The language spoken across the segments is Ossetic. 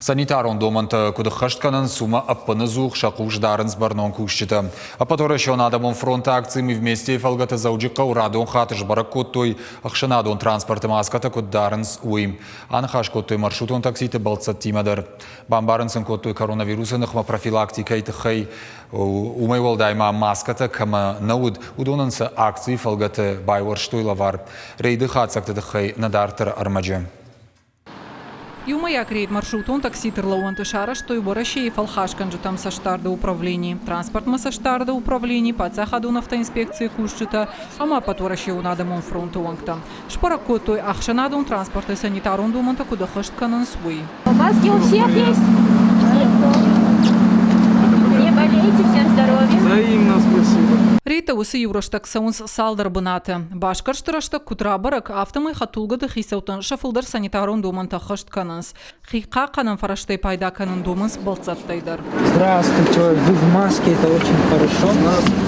Санитарон домӕнтӕ куыд ӕххӕст кӕнынц, уымӕ ӕппыныдзух сӕ хъус дарынц бӕрнон кусджытӕ. Ӕппӕтуӕрӕсеон адӕмон фронты акци «Мы вместе» фӕлгӕты Дзӕуджыхъӕуы радон хатт сбӕрӕг кодтой, ӕхсӕнадон транспорты маскӕтӕ куыд дарынц, уый. Аныхас кодтой маршрутон такситы бӕлццӕттимӕ дӕр. Бамбарын сын кодтой коронавирусы ныхмӕ профилактикӕйы тыххӕй. Уымӕй уӕлдай ма маскӕтӕ кӕмӕ нӕ уыд, уыдонӕн сӕ акцийы фӕлгӕты байуӕрстой лӕвар. Рейды хатдзӕгты тыххӕй нӕ дарддӕры ӕрмӕджы. Иумӕйаг рейд маршрутон такситы рлӕууӕнты сарӕзтой Уӕрӕсейы фӕлхасгӕнджытӕм цӕстдарды управлени, транспортмӕ цӕстдарды управлени, паддзахадон автоинспекцийы кусджытӕ ӕмӕ ӕппӕтуӕрӕсеон адӕмон фронты уӕнгтӕ. Сбӕрӕг кодтой, ӕхсӕнадон транспорты санитарон домӕнтӕ куыд ӕххӕст кӕнынц, уый. Маски у всех есть? Не болейте, всем здоровья. Взаимно спасибо. Рейдтӕ уыцы иу рӕстӕг цӕуынц цалдӕр бынаты. Басгӕрсты рӕстӕг куыд рабӕрӕг, афтӕмӕй хӕдтулгӕты хицӕуттӕн сӕ фылдӕр санитарон домӕнтӕ ӕххӕст кӕнынц. Хи хъахъхъӕнӕн фӕрӕзтӕй пайда кӕнын домынц бӕлццӕттӕй дӕр. Здравствуйте, вы в маске, это очень хорошо.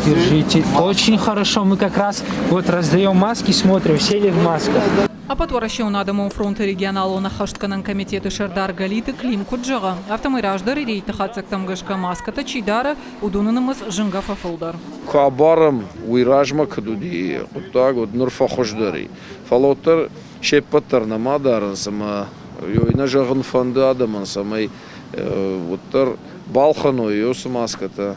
Держите. Очень хорошо, мы как раз вот раздаем маски, смотрим, все ли в масках. Ӕппӕтуӕрӕсеон адӕмон фронты регионалон ӕххӕстгӕнӕн комитеты сӕрдар Галиты Клим куыд зӕгъы, афтӕмӕй раздӕры рейдты хатдзӕгтӕм гӕсгӕ маскӕтӕ чи дары, уыдоны нымӕц зынгӕ фӕфылдӕр. Куы абарӕм, уый размӕ куыд уыди хъуыддаг, уӕд ныр фӕхуыздӕр и. Фӕлӕ уӕддӕр се ппӕт дӕр нӕма дарынц ӕмӕ нӕ зӕгъын фӕнды адӕмӕн, цӕмӕй уӕддӕр балхӕной уыцы маскӕтӕ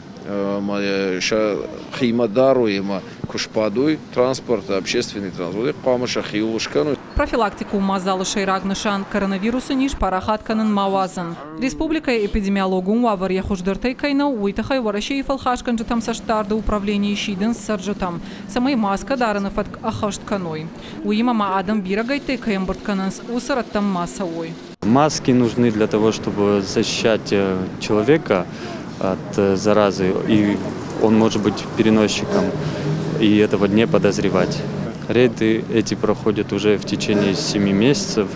ӕмӕ сӕ химӕ дарой ӕмӕ куы сбадой транспорты, общественный транспорт, хъуамӕ сӕхиуыл скӕной. Профилактикон мадзалы сӕйраг нысан коронавирусы низ парахат кӕнын ма уадзын. Республикӕйы эпидемиологон уавӕр йӕ хуыздӕртӕй кӕй нӕу, уый тыххӕй Уӕрӕсейы фӕлхасгӕнджытӕм цӕстдарды управленийы сидынц цӕрджытӕм, цӕмӕй маскӕ дарыны фӕтк ӕххӕст кӕной. Уыимӕ ма адӕм бирӕгӕйттӕй кӕй ӕмбырд кӕнынц, уыцы рӕттӕм ма цӕуой. Маски нужны для того, чтобы защищать человека от заразы, и он может быть переносчиком, и этого не подозревать. Рейды эти проходят уже в течение 7 месяцев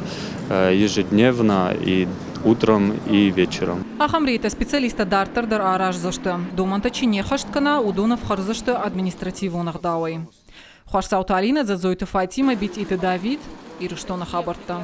ежедневно и утром, и вечером. Ахӕм рейдтӕ специалисттӕ дарддӕр дӕр араздзысты. Домӕнтӕ чи не ххӕст кӕна, уыдон ӕфхӕрдзысты административон ӕгъдауӕй. Хуасдзауты Алинӕ, Дзӕдзойты Фатимӕ, Битъиты Давид, Ирыстоны хабӕрттӕ.